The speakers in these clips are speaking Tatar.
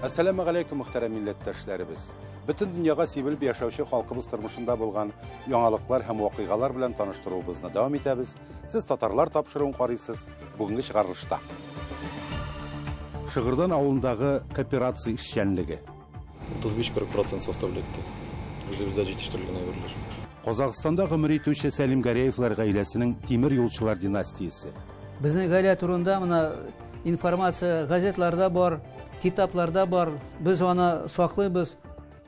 Әссәламегаләйкүм, мөхтәрәм милләттәшләребез. Бөтен дөньяга сибелеп яшәүче халкыбыз тормышында булган яңалыклар һәм вакыйгалар белән таныштыруыбызны дәвам итәбез. Сез татарлар тапшыруын карыйсыз. Бүгенге чыгарылышта. Шыгырдан авылындагы кооперация эшчәнлеге. 35-40% составляет. Үзебездә җитештерелгән әйберләр. Казахстанда гомер итүче Сәлим Гәрәевлар гаиләсенең тимер юлчылар династиясе. Безнең гаилә турында менә информация газетларда бар, китапларда бар. Без аны саклыйбыз.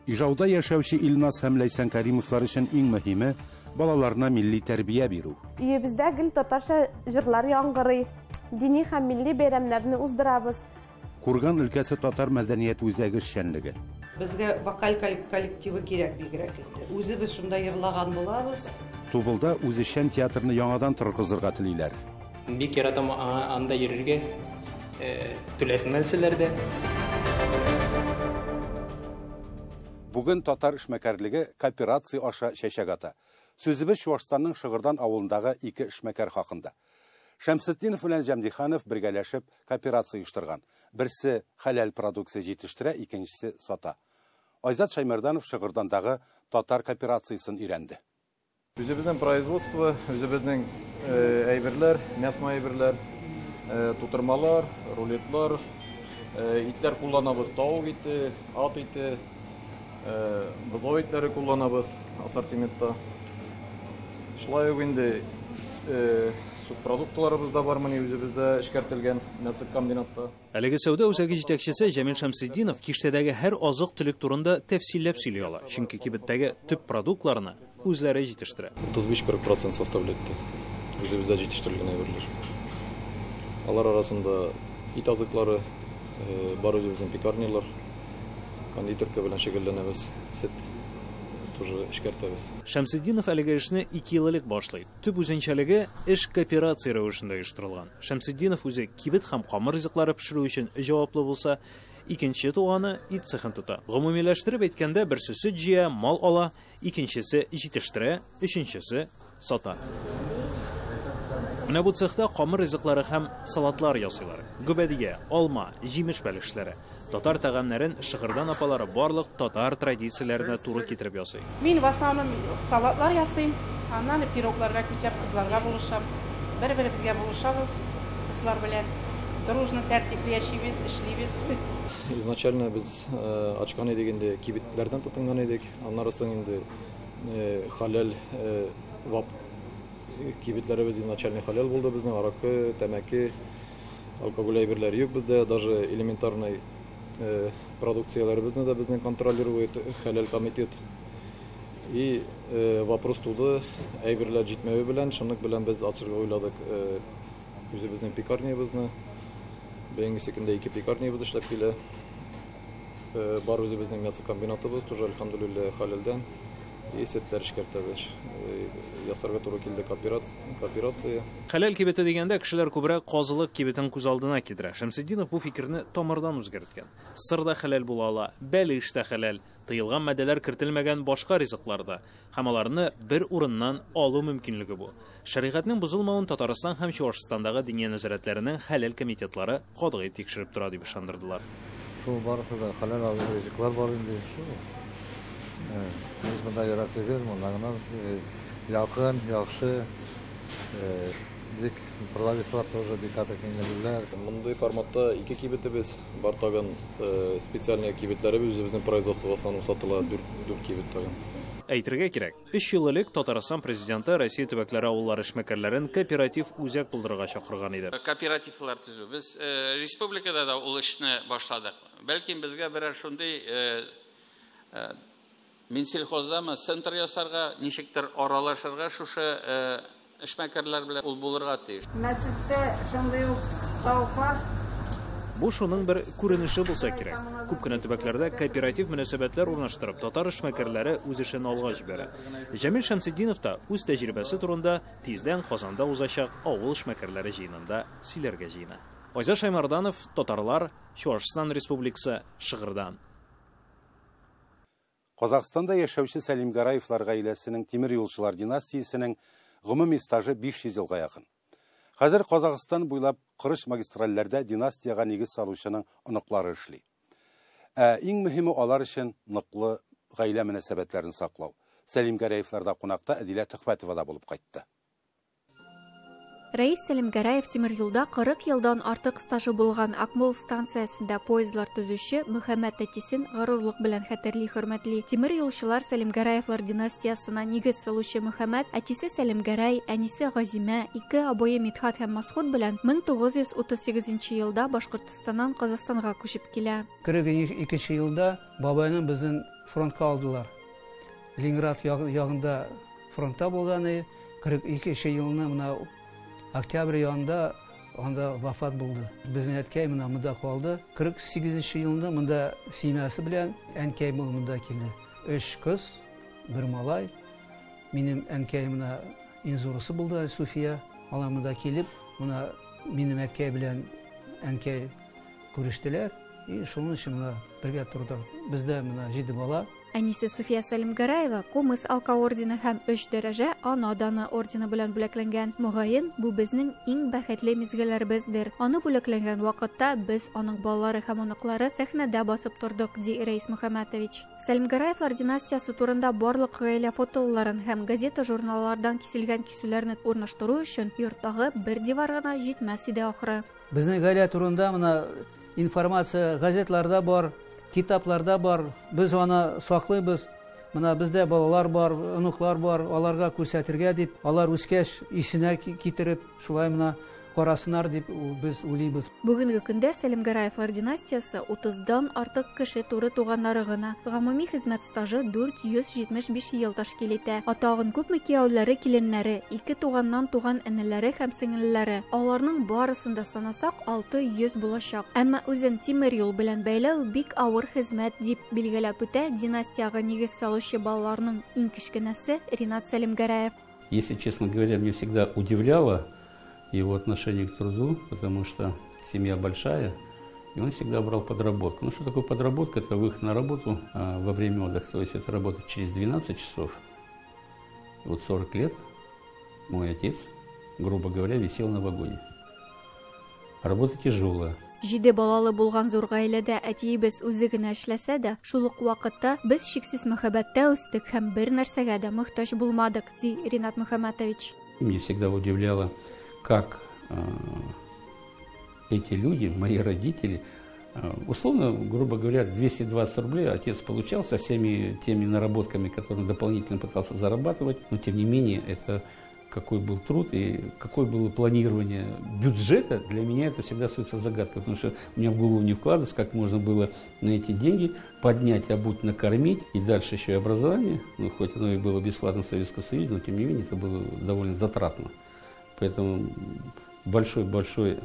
Ижауда яшәүче Илназ һәм Ләйсән Каримовлар өчен иң мөһиме балаларына милли тәрбия бирү. Өебездә гел татарча җырлар яңгырый. Дини һәм милли бәйрәмнәрне уздырабыз. Курган өлкәсе татар мәдәният үзәге эшчәнлеге. Безгә вокаль коллективы кирәк бигрәк инде. Үзебез шунда йырлаган булабыз. Тубылда үзешчән театрны яңадан торгызырга телиләр. Бик яратам анда йөрергә, түләсен әлсәләр дә. Бүген татар эшмәкәрлеге кооперация аша чәчәк ата. Сүзебез Чуашстанның Шыгырдан авылындагы ике эшмәкәр хакында. Шәмсетдинов белән Җәмдиханов бергәләшеп кооперация оештырган. Берсе хәләл продукция җитештерә, икенчесе сата. Айзат Шаймарданов Шыгырдандагы татар кооперациясен өйрәнде. Үзебезнең производство, үзебезнең әйберләр, мясной әйберләр, тутырмалар, рулетлар, итләр кулланабыз, тавык ите, ат ите, бозау итләре кулланабыз ассортиментта. Шулай ук инде субпродуктларыбыз да бар, менә үзебездә эшкәртелгән мясокомбинатта. Әлеге сәүдә үзәге җитәкчесе Җәмил Шәмсетдинов киштәдәге һәр азык-төлек турында тәфсилләп сөйли ала, чөнки кибеттәге төп продуктларны үзләре җитештерә. 35-40% составляет. Үзебездә җитештерелгән әйберләр. Алар арасында ит азыклары, бар үзебезнең пекарнялар, кондитерка белән шөгыльләнәбез, сөт тоже эшкәртәбез. Шәмсетдинов әлеге эшне 2 ел элек башлый. Төп үзенчәлеге эш кооперация рәвешендә оештырылган. Шәмсетдинов үзе кибет һәм камыр ризыклары пешерү өчен җаваплы булса, икенче туганы ит цехын тота. Гомумиләштереп әйткәндә, берсе сөт җыя, мал ала, икенчесе җитештерә, өченчесе сата. Менә бу цехта камыр ризыклары һәм салатлар ясыйлар. Гөбәдия, алма, җимеш бәлешләре. Татар тәгамнәрен Шыгырдан апалары барлык татар традицияләренә туры китереп ясый. Мин в основном салатлар ясыйм, аннан пирогларга күчәп кызларга булышам. Бер-беребезгә булышабыз, кызлар белән дружно тәртипле яшибез, эшлибез. Изначально без ачкан идек инде, кибетләрдән тотынган идек. Аннары соң инде халәл вап кибетләребез изначально халәл булды безнең, аракы, тәмәке, алкоголь әйберләре юк бездә, даже элементарный продукцияләребезне дә безнең контролирует хәләл комитет. И вопрос туды, әйберләр җитмәве белән, шуның белән без ачырга уйладык үзебезнең пекарнябызны. Бүгенге көндә 2 пекарнябыз эшләп килә. Бар үзебезнең мясокомбинатыбыз, тоже альхамдулилла хәләлдән. И сөтләр эшкәртәбез. Ясарга туры килде кооперация. Хәләл кибете дигәндә кешеләр күбрәк казылык кибетен күз алдына китерә. Шәмсетдинов бу фикерне тамырдан үзгәрткән. Сыр да хәләл була ала, бәлеш тә хәләл, тыелган матдәләр кертелмәгән башка ризыклар да һәм аларны бер урыннан алу мөмкинлеге бу. Шәригатьнең бозылмавын Татарстан һәм Чуашстандагы диния нәзарәтләренең хәләл комитетлары катгый тикшереп тора дип ышандырдылар. Шул барысы да хәләл ризыклар бар инде. Без монда ерак түгел, монда гына якын, яхшы, бик продавецлар тоже бик каты киңлеләр. Мондый форматта 2 кибетебез бар, тагын специальный кибетләребез үзебезнең производство в основном сатыла, 4 кибет тагын. Әйтергә кирәк, 3 ел элек Татарстан президенты Россия төбәкләре авыллары эшмәкәрләрен кооператив үзәк булдырырга чакырган иде. Кооперативлар төзү. Без республикада да ул эшне башладык. Бәлки безгә берәр шундый Минсельхоздамы центр ясарга, ничектер аралашырга шушы эшмәкәрләр белән ул булырга тиеш. Мәчеттә шундый ук тавыклар. Бу шуның бер күренеше булса кирәк. Күп кенә төбәкләрдә кооператив мөнәсәбәтләр урнаштырып, татар эшмәкәрләре үз эшен алга җибәрә. Җәмил Шәмсетдинов та үз тәҗрибәсе турында тиздән Казанда узачак авыл эшмәкәрләре җыенында сөйләргә җыена. Айзат Шаймарданов, Татарлар, Чуашстан Республикасы, Шыгырдан. Казахстанда яшәүче Сәлим Гәрәевлар гаиләсенең тимер юлчылар династиясенең гомуми стажы 500 елга якын. Хәзер Казахстан буйлап корыч магистральләрдә династиягә нигез салучының оныклары эшли. Ә иң мөһиме алар өчен ныклы гаилә мөнәсәбәтләрен саклау. Сәлимгәрәевларда кунакта Әдилә Төхвәтова да булып кайтты. Рәис Сәлимгәрәев тимер юлда 40 елдан артык стажы булган Акмол станциясендә поездлар төзүче Мөхәммәт әтисен горурлык белән хәтерли, хөрмәтли. Тимер юлчылар Сәлимгәрәевлар династиясына нигез салучы Мөхәммәт әтисе Сәлимгәрәй, әнисе Газимә, ике абые Мидхат һәм Масхуд белән 1938 елда Башкортостаннан Казахстанга күчеп килә. 42 елда бабайны безнең фронтка алдылар. Ленинград ягында фронтта булган, 42 елны менә октябрь янында анда вафат булды. Безнең әткәй менә монда калды. 48 елында монда семьясы белән әнкәй монда килде. 3 кыз, бер малай. Минем әнкәй менә иң зурысы булды, Суфия. Алар монда килеп, менә минем әткәй белән әнкәй күрештеләр. И шуның өчен менә бергә тордык. Бездә менә 7 бала. Әнисе Суфия Сәлимгәрәева Кумыс алка ордены һәм 3 дәрәҗә Ана даны ордены белән бүләкләнгән. Мөгаен, бу безнең иң бәхетле мизгелләребездер. Аны бүләкләнгән вакытта без аның балалары һәм оныклары сәхнәдә басып тордык, ди Рәис Мөхәммәтович. Сәлимгәрәевлар династиясе турында барлык гаилә фотоларын һәм газета-журналлардан киселгән кисүләрне урнаштыру өчен йорттагы бер дивар гына җитмәс иде ахры. Безнең гаилә турында менә информация газетларда бар, китапларда бар. Без аны саклыйбыз. Менә бездә балалар бар, оныклар бар, аларга күрсәтергә дип, алар үскәч исенә китереп, шулай менә карасыннар дип без уйлыйбыз. Бүгенге көндә Сәлимгәрәевлар династиясе 30-дан артык кеше туры туганнары гына. Гомуми хезмәт стажы 475 ел тәшкил итә. Тагын күпме кияүләре, киленнәре, ике туганнан туган энеләре һәм сеңелләре. Аларның барысын да санасак 600 булачак. Әмма үзен тимер юл белән бәйләү бик авыр хезмәт дип билгеләп үтә династиягә нигез салучы балаларның иң кечкенәсе Ринат Сәлимгәрәев. Если честно говоря, мне всегда удивляло его отношение к труду, потому что семья большая, и он всегда брал подработку. Ну, что такое подработка? Это выход на работу во время отдыха, то есть это работа через 12 часов. Вот 40 лет мой отец, грубо говоря, висел на вагоне. Работа тяжелая. 7 балалы булган зур гаиләдә әтиебез үзе генә эшләсә дә, шул ук вакытта без чиксез мәхәббәттә үстек һәм бер нәрсәгә дә мохтаҗ булмадык, ди Ринат Мөхәммәтович. Меня всегда удивляло, как эти люди, мои родители, условно, грубо говоря, 220 рублей отец получал со всеми теми наработками, которые он дополнительно пытался зарабатывать, но тем не менее это какой был труд и какое было планирование бюджета, для меня это всегда остается загадкой, потому что у меня в голову не вкладывается, как можно было на эти деньги поднять, обуть, накормить, и дальше еще и образование, ну, хоть оно и было бесплатно в Советском Союзе, но тем не менее это было довольно затратно. Поэтому большой-большой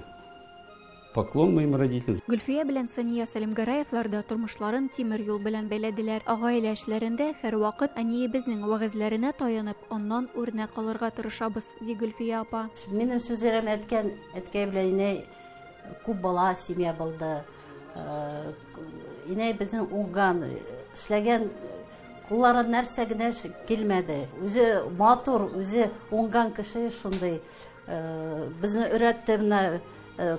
поклон моим родителям. Гөлфия белән Сания Сәлимгәрәевлар да тормышларын тимер юл белән бәйләделәр. Гаилә эшләрендә һәрвакыт әниебезнең вәгазьләренә таянып, аннан үрнәк алырга тырышабыз, ди Гөлфия апа. Минем сүзләрем әйткән әткәй белән инәй күп бала семья булды. Инәй безнең уңган, эшләгән куллары нәрсә генә килмәде. Үзе матур, үзе уңган кеше шундый. Безне өйрәтте менә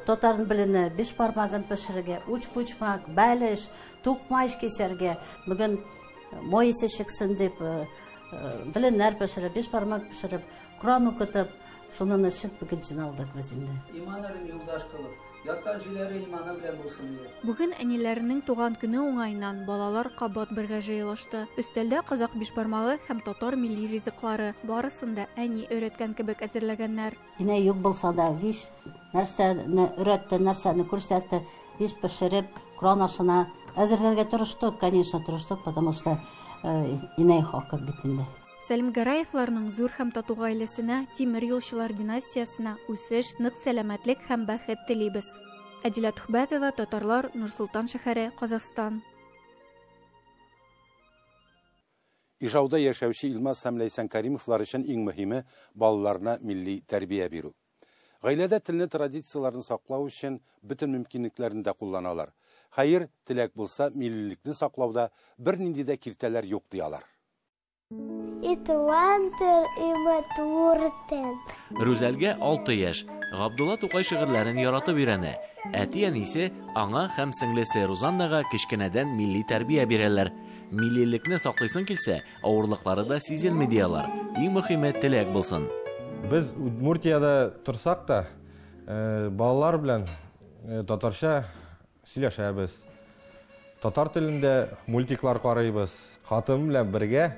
татар белене биш бармагын пешерергә, учпучмак, бәлеш, тукмач кисәргә. Бүген мой исе чыксын дип беленнәр пешереп, биш бармак пешереп, Коран укытып, шуннан эчеп бүген җыйналдык без инде. Иманнарын юлдаш кылып, яткан җирләре иманы белән булсын иде. Бүген әниләренең туган көне уңаеннан балалар кабат бергә җыелышты. Өстәлдә казак бишбармагы һәм татар милли ризыклары, барысын да әни өйрәткән кебек әзерләгәннәр. Инәй юк булса да, виш нәрсәне өйрәтте, нәрсәне күрсәтте, виш пешереп, Коран ашына әзерләргә тырыштык, конечно, тырыштык, потому что инәй хакы бит инде. Сәлимгәрәевларның зур һәм тату гаиләсенә, тимер юлчылар династиясенә үсеш, нык сәламәтлек һәм бәхет телибез. Әдилә Түхбәтова, Татарлар, Нур-Солтан шәһәре, Казахстан. Ижауда яшәүче Илмаз һәм Ләйсән Каримовлар өчен иң мөһиме балаларына милли тәрбия бирү. Гаиләдә телне, традицияләрне саклау өчен бөтен мөмкинлекләрне дә кулланалар. Хәер, теләк булса, миллилекне саклауда бернинди дә киртәләр юк ди алар. И туган тел, и матур тел. Рүзәлгә 6 яшь. Габдулла Тукай шигырьләрен яратып өйрәнә. Әти-әнисе аңа һәм сеңлесе Рузаннага кечкенәдән милли тәрбия бирәләр. Миллилекне саклыйсың килсә, авырлыклары да сизелми ди алар. Иң мөһиме теләк булсын. Без Удмуртиядә торсак та, балалар белән татарча сөйләшәбез. Татар телендә мультиклар карыйбыз. Хатыным белән бергә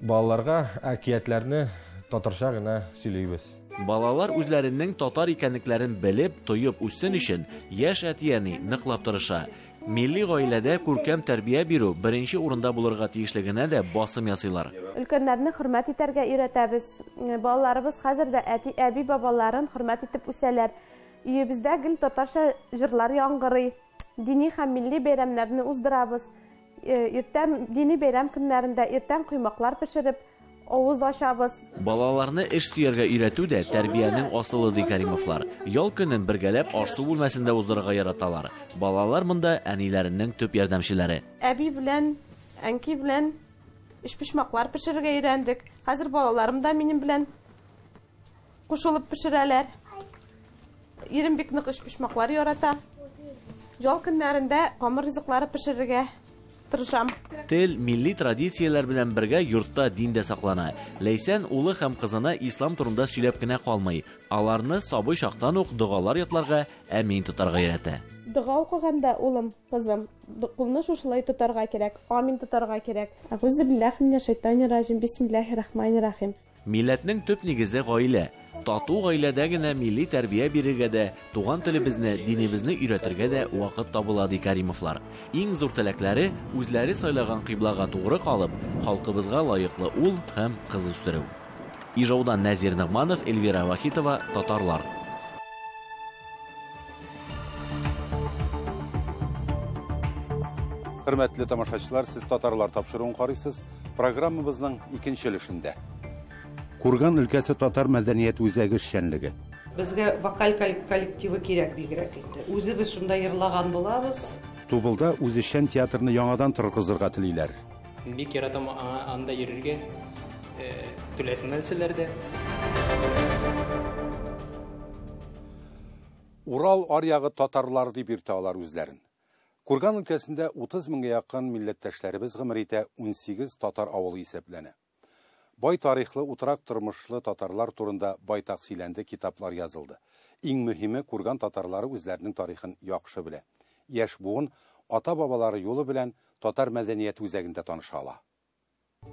балаларга әкиятләрне татарча гына сөйлибез. Балалар үзләренең татар икәнлекләрен белеп, тоеп үссен өчен яшь әти-әни ныклап тырыша. Милли гаиләдә күркәм тәрбия бирү беренче урында булырга тиешлегенә дә басым ясыйлар. Өлкәннәрне хөрмәт итәргә өйрәтәбез. Балаларыбыз хәзер дә әти, әби, бабаларын хөрмәт итеп үсәләр. Өебездә гел татарча җырлар яңгырый. Дини һәм милли бәйрәмнәрне уздырабыз. Иртән дини бәйрәм көннәрендә иртән коймаклар пешереп, авыз ачабыз. Балаларны эш сөяргә өйрәтү дә тәрбиянең асылы, ди Каримовлар. Ял көнен бергәләп аш-су бүлмәсендә уздырырга яраталар. Балалар монда әниләренең төп ярдәмчеләре. Әби белән, әнки белән өчпочмаклар пешерергә өйрәндек. Хәзер балаларым да минем белән кушылып пешерәләр. Ирем бик нык өчпочмаклар ярата. Ял көннәрендә камыр ризыклары пешерергә тырышам. Тел, милли традицияләр белән бергә йортта дин дә саклана. Ләйсән улы һәм кызына ислам турында сөйләп кенә калмый. Аларны сабый чактан ук догалар ятларга, әмин тотарга өйрәтә. Дога укыганда, улым, кызым, кулны шушылай тотарга кирәк, амин тотарга кирәк. Әгузе биллахи минәш шайтанир раҗим, бисмиллахир рахманир рахим. Милләтнең төп нигезе гаилә. Тату гаиләдә генә милли тәрбия бирергә дә, туган телебезне, динебезне өйрәтергә дә вакыт табыла, ди Каримовлар. Иң зур теләкләре үзләре сайлаган кыйблага тугры калып, халкыбызга лаеклы ул һәм кыз үстерү. Ижаудан Нәзир Нагманов, Эльвира Вахитова, Татарлар. Хөрмәтле тамашачылар, сез Татарлар тапшыруын карыйсыз. Программабызның икенче өлешендә. Курган өлкәсе татар мәдәният үзәге эшчәнлеге. Безгә вокаль коллективы кирәк бигрәк инде. Үзебез шунда йырлаган булабыз. Тубылда үзешчән театрны яңадан торгызырга телиләр. Бик яратам анда йөрергә, түләсен нәрсәләр дә. Урал аръягы татарлар дип йөртә алар үзләрен. Курган өлкәсендә 30 меңгә якын милләттәшләребез гомер итә, 18 татар авылы исәпләнә. Бай тарихлы, утрак тормышлы татарлар турында байтак сөйләнде, китаплар язылды. Иң мөһиме, Курган татарлары үзләренең тарихын яхшы белә. Яшь буын ата-бабалары юлы белән татар мәдәнияте үзәгендә таныша ала.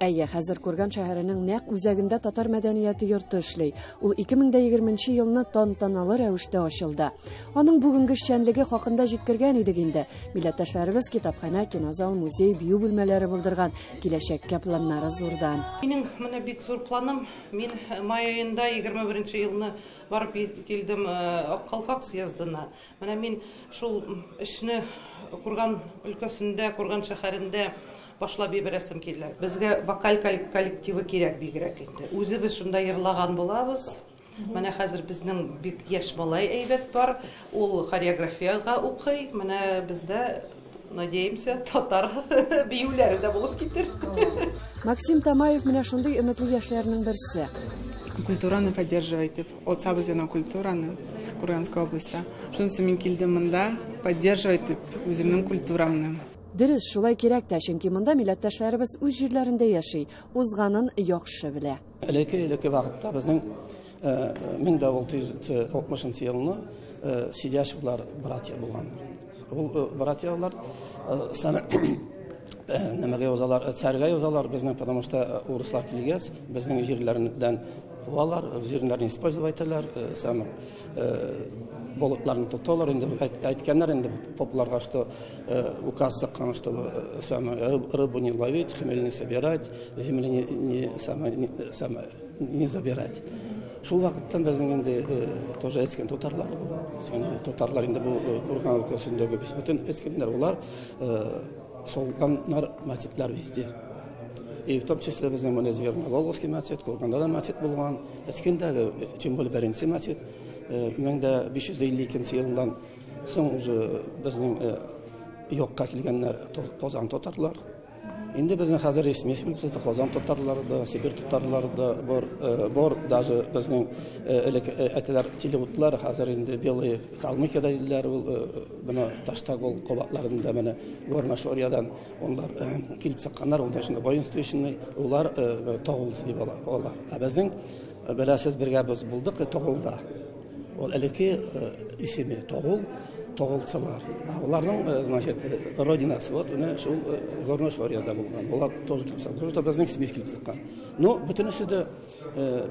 Әйе, хәзер Курган шәһәренең нәкъ үзәгендә татар мәдәнияте йорты эшли. Ул 2020 елны тантаналы рәвештә ачылды. Аның бүгенге эшчәнлеге хакында җиткергән идек инде. Милләттәшләребез китапханә, кинозал, музей, бию бүлмәләре булдырган. Киләчәккә планнары зурдан. Минем менә бик зур планым. Мин май аенда 21 елны барып килдем Ак калфак съездына. Менә мин шул эшне Курган өлкәсендә, Курган шәһәрендә башлап җибәрәсем килә. Безгә вокаль коллективы кирәк бигрәк инде. Үзебез шунда йырлаган булабыз. Менә хәзер безнең бик яшь малай әйбәт бар. Ул хореографиягә укый. Менә бездә, надеемся, татар биюләре дә булып китер. Максим Тамаев менә шундый өметле яшьләрнең берсе. Культураны поддерживать дип, отсабыз яна культураны Курганской областьта. Шунысы мин килдем монда поддерживать дип үземнең культурамны. Дөрес, шулай кирәк тә, чөнки монда милләттәшләребез үз җирләрендә яши, узганын яхшы белә. Элекке-элекке вакытта безнең 1660 елны Сидяшевлар братья булган. Ул братьялар саны нәмәгә язалар, царьга язалар безнең, потому что урыслар килгәч, безнең җирләрдән куалар, җирләрне использовать итәләр, саны болытларны тоталар, инде әйткәннәр инде попларга, что указ чыккан, чтобы самое рыбу не ловить, хмель не собирать, земли не забирать. Шул вакыттан безнең инде тоже әйткән татарлар бу. Татарлар инде бу Курган өлкәсендәге без бөтен әйткәннәр, улар солганнар матитлар везде. И в том числе безнең менә Зверноголовский матит, Курганда да матит булган, әйткәндәге, тем более беренче матит, 1552 елдан соң уже безнең йокка килгәннәр Казан татарлар. Инде безнең хәзер смесь булып чыкты, Казан татарлары да, Себер татарлары да бар, бар даже безнең элек әтиләр телевудлар, хәзер инде белые Калмыкияда иделәр, ул менә Таштагол кабакларында менә Горношориядан онлар килеп чыкканнар, ул да шунда воинствующий, улар тогулцы дип алар. Ә безнең беләсез, бергә без булдык Тогулда. Ул элекке исеме Тогул, тогулцылар. Уларның, значит, родинасы вот менә шул Горношорияда булган. Улар тоже килеп чыккан. Шул безнең смесь килеп чыккан. Но бөтенесе дә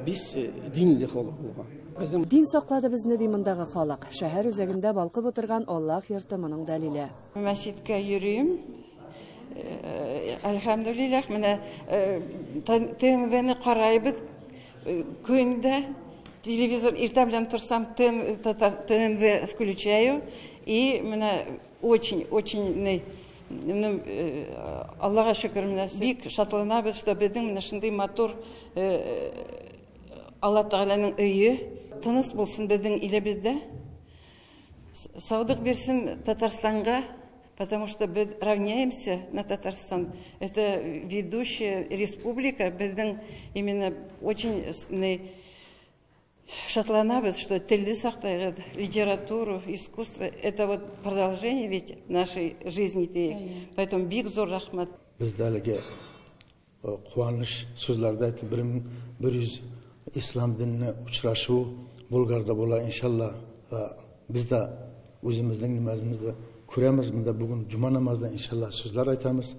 без динле халык булган. Безнең Дин саклады безне ди мондагы халык. Шәһәр үзәгендә балкып утырган Аллаһ йорты моның дәлиле. Мәчеткә йөрим. Әлхәмдүлилләһ, менә ТНВ-ны карайбыз көндә. Телевизор иртә белән торсам, ТНВ включаю. И менә очень, очень, Аллаһка шөкер, менә бик шатланабыз, что безнең менә шундый матур Алла Тәгаләнең өе. Тыныч булсын безнең илебездә. Саудык бирсен Татарстанга, потому что мы равняемся на Татарстан. Это ведущая республика, безнең именно очень шатланабыз, что телне сактайбыз, литературу, искусство. Это вот продолжение ведь нашей жизни. Поэтому бик зур рәхмәт. Бездә әлеге куаныч сүзләрдә әйтеп, 1100 ислам динне очрашу Булгарда була, иншалла. Без дә үзебезнең намазыбызны күрәбез. Монда бүген җомга намазында иншалла сүзләр әйтәбез.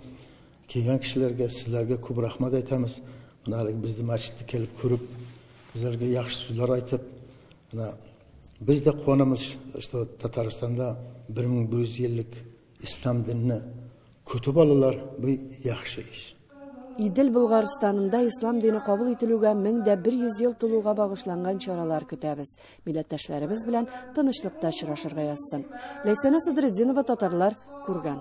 Килгән кешеләргә, сезләргә күп рәхмәт әйтәбез. Менә әлеге безне мәчеткә килеп күреп, безләргә яхшы сүзләр әйтеп, менә без дә куанабыз, что Татарстанда 1100 еллык ислам динне көтеп алалар, бу яхшы эш. Идел Болгарстанында ислам дине кабул ителүгә 1100 ел тулуга багышланган чаралар көтәбез. Милләттәшләребез белән тынычлыкта очрашырга язсын. Ләйсәнә Садретдинова, Татарлар, Курган.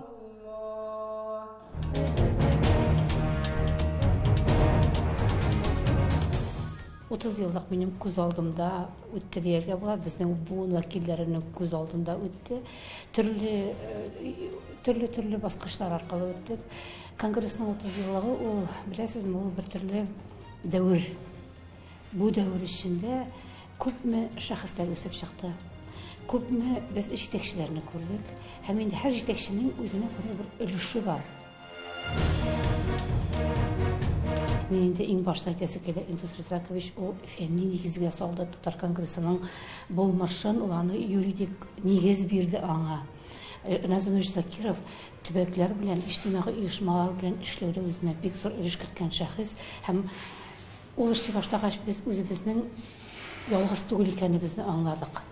30 еллык минем күз алдымда үтте дияргә була, безнең буын вәкилләренең күз алдында үтте. Төрле баскычлар аркылы үттек. Конгрессның 30 еллыгы ул, беләсезме, ул бер төрле дәвер. Бу дәвер эчендә күпме шәхесләр үсеп чыкты. Күпме без җитәкчеләрне күрдек. Һәм инде һәр җитәкченең үзенә күрә бер өлеше бар. Мин инде иң башта әйтәсе килә, Индус Ризакович ул фәнни нигезгә салды Татар конгрессының булмышын, ул аны юридик нигез бирде аңа. Назым Закиров төбәкләр белән, иҗтимагый оешмалар белән эшләүдә үзенә бик зур өлеш керткән шәхес һәм ул эшли башлагач без үзебезнең ялгыз түгел икәнебезне аңладык.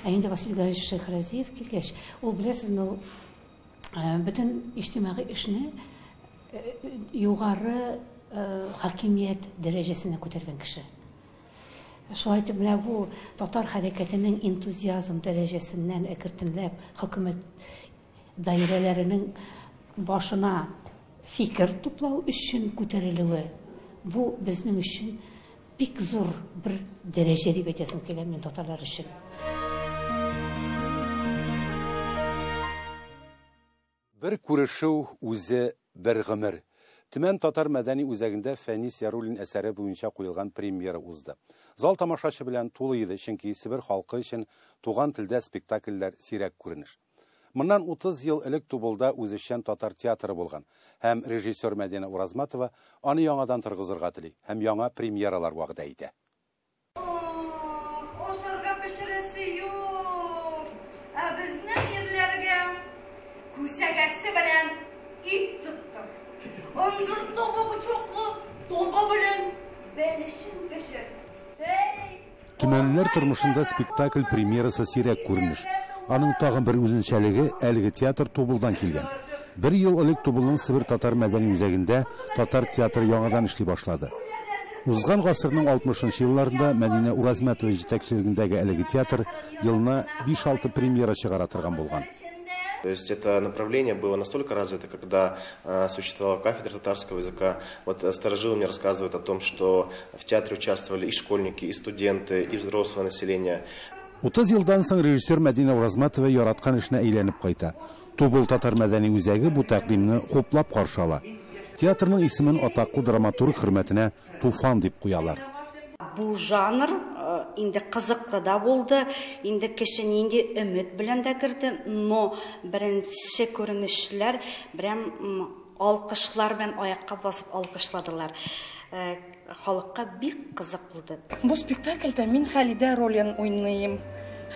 Ә инде Василий Галич Шәйхразиев килгәч, ул беләсезме, ул бөтен иҗтимагый эшне югары хакимият дәрәҗәсенә күтәргән кеше. Шулай итеп, менә бу татар хәрәкәтенең энтузиазм дәрәҗәсеннән әкренләп хөкүмәт даирәләренең башына фикер туплау өчен күтәрелүе, бу безнең өчен бик зур бер дәрәҗә дип әйтәсем килә мин татарлар өчен. Бер күрешү үзе бер гомер. Төмән татар мәдәни үзәгендә Фәнис Яруллин әсәре буенча куелган премьера узды. Зал тамашачы белән тулы иде, чөнки Себер халкы өчен туган телдә спектакльләр сирәк күренеш. Моннан 30 ел элек Тубылда үзешчән татар театры булган һәм режиссер Мәдинә Уразматова аны яңадан торгызырга тели һәм яңа премьералар вәгъдә итә. Ашарга пешерәсе юк, ә безнең ирләргә күсәгәсе белән ит тоттыр. Ындыр табагы чаклы таба белән бәлешен пешер. Төмәнлеләр тормышында спектакль премьерасы сирәк күренеш. Аның тагын бер үзенчәлеге әлеге театр Тубылдан килгән. Бер ел элек Тубылның Себер татар мәдәни үзәгендә татар театры яңадан эшли башлады. Узган гасырның 60 елларында Мәдинә Уразмәтова җитәкчелегендәге әлеге театр елына 5-6 премьера чыгара торган булган. То есть это направление было настолько развито, когда существовала кафедра татарского языка. Вот старожилы мне рассказывают о том, что в театре участвовали и школьники, и студенты, и взрослое население. 30 елдан соң режиссер Мәдинә Уразмәтова яраткан эшенә әйләнеп кайта. Тубыл татар мәдәни үзәге бу тәкъдимне хуплап каршы ала. Театрның исемен атаклы драматург хөрмәтенә Туфан дип куялар. Бу жанр инде кызыклы да булды, инде кеше нинди өмет белән дә керде, но беренче күренешләр прям алкышлар белән аякка басып алкышладылар. Халыкка бик кызык булды. Бу спектакльдә мин Халидә ролен уйныйм.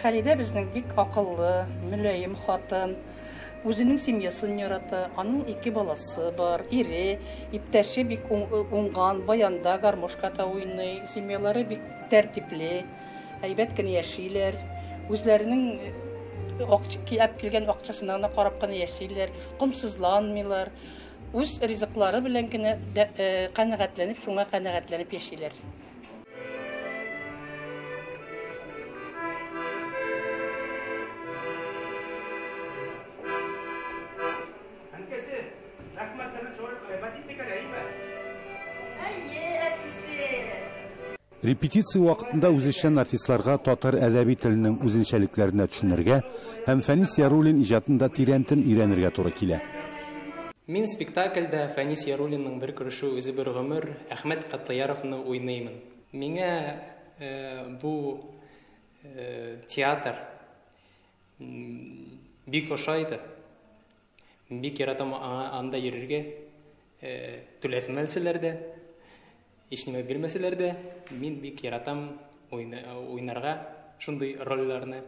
Халидә безнең бик акыллы, мөлаем хатын. Үзенең семьясын ярата, аның ике баласы бар, ире, иптәше бик уңган, баянда, гармошкада уйный, семьялары бик тәртипле, әйбәт кенә яшиләр. Үзләренең алып килгән акчасына гына карап кына яшиләр, комсызланмыйлар. Үз ризыклары белән генә канәгатьләнеп, шуңа канәгатьләнеп яшиләр. Репетиция вакытында үзешчән артистларга татар әдәби теленең үзенчәлекләренә төшенергә һәм Фәнис Яруллин иҗатын да тирәнтен өйрәнергә туры килә. Мин спектакльдә Фәнис Яруллинның бер күрешү үзе бер гомер Әхмәт Катлыяровны уйныймын. Миңа бу театр бик ошайды. Бик яратам анда йөрергә. Түләсмәлселәр дә, һичнәмә бирмәсәләр дә, мин бик яратам уйнарга шундый рольләрне.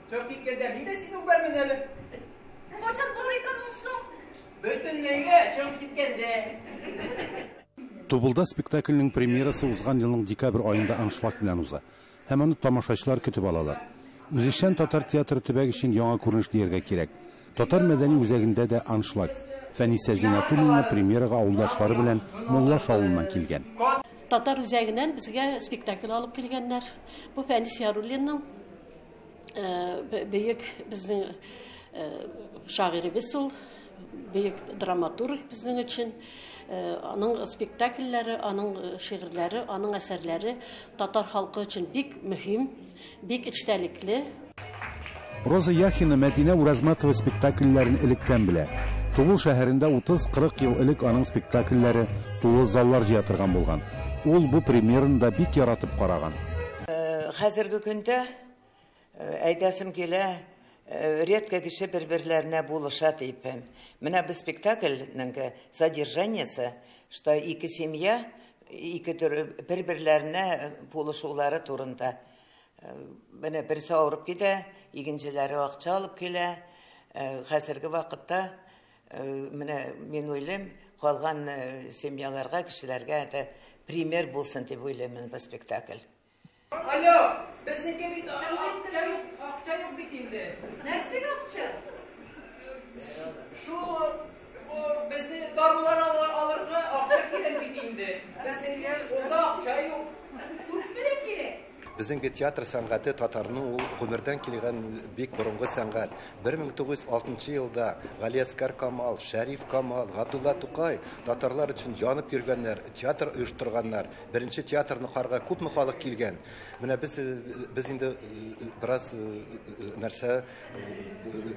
Чыгып киткәндә мин дә сине үбәрмен әле. Кайчан булыр икән ул соң? Бөтенләйгә чыгып киткәндә. Тубылда спектакльнең премьерасы узган елның декабрь аенда аншлаг белән уза. Һәм аны тамашачылар көтеп алалар. Үзешчән татар театры төбәк өчен яңа күренеш дияргә кирәк. Татар мәдәни үзәгендә дә аншлаг. Фәнисә Зинатуллина премьерага авылдашлары белән Муллаш авылыннан килгән. Татар үзәгеннән безгә спектакль алып килгәннәр. Бу Фәнис Яруллинның бөек безнең шагыйребез ул, бөек драматург безнең өчен. Аның спектакльләре, аның шигырьләре, аның әсәрләре татар халкы өчен бик мөһим, бик эчтәлекле. Роза Яхина Мәдинә Уразматова спектакльләрен электән белә. Тубыл шәһәрендә 30-40 ел элек аның спектакльләре тулы заллар җыя торган булган. Ул бу премьераны да бик яратып караган. Хәзерге көндә әйтәсем килә, редко кеше бер-берләренә булыша дип. Менә бу спектакльнең содержаниесе, что ике семья ике төр бер-берләренә булышулары турында. Менә берсе авырып китә, икенчеләре акча алып килә. Хәзерге вакытта менә мин уйлыйм, калган семьяларга, кешеләргә это пример булсын дип уйлыйм бу спектакль. Алло, безнеке бит акча юк, акча юк бит инде. Нәрсәгә акча? Шул безне дарулар алырга акча кирәк бит инде. Безнеке кулда акча юк. Күпме кирәк? Безнең бит театр сәнгате татарның ул гомердән килгән бик борынгы сәнгать. 1906 елда Галиәсгар Камал, Шәриф Камал, Габдулла Тукай татарлар өчен янып йөргәннәр, театр оештырганнар. Беренче театрны карарга күпме халык килгән. Менә без инде бераз нәрсә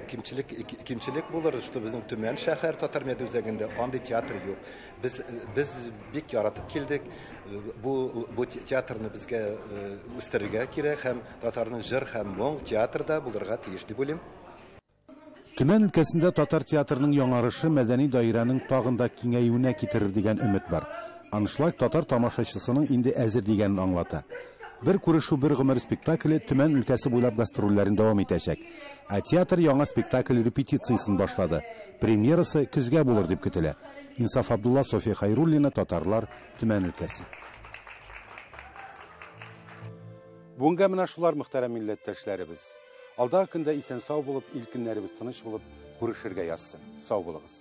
кимчелек булыр, что безнең Төмән шәһәр татар мәдәни үзәгендә андый театр юк. Без бик яратып килдек. Бу театрны безгә үстерергә кирәк һәм татарның җыр һәм моң театрда булырга тиеш дип уйлыйм. Төмән өлкәсендә татар театрының яңарышы мәдәни даирәнең тагын да киңәюенә китерер дигән өмет бар. Аншлаг татар тамашачысының инде әзер дигәнен аңлата. Бер күрешү бер гомер спектакле Төмән өлкәсе буйлап гастрольләрен дәвам итәчәк. Ә театр яңа спектакль репетициясен башлады. Премьерасы көзгә булыр дип көтелә. Инсаф Абдулла, София Хайруллина, Татарлар, Төмән өлкәсе. Бүгенгә менә шулар, мөхтәрәм милләттәшләребез. Алдагы көндә исән сау булып, ил көннәребез тыныч булып күрешергә язсын. Сау булыгыз.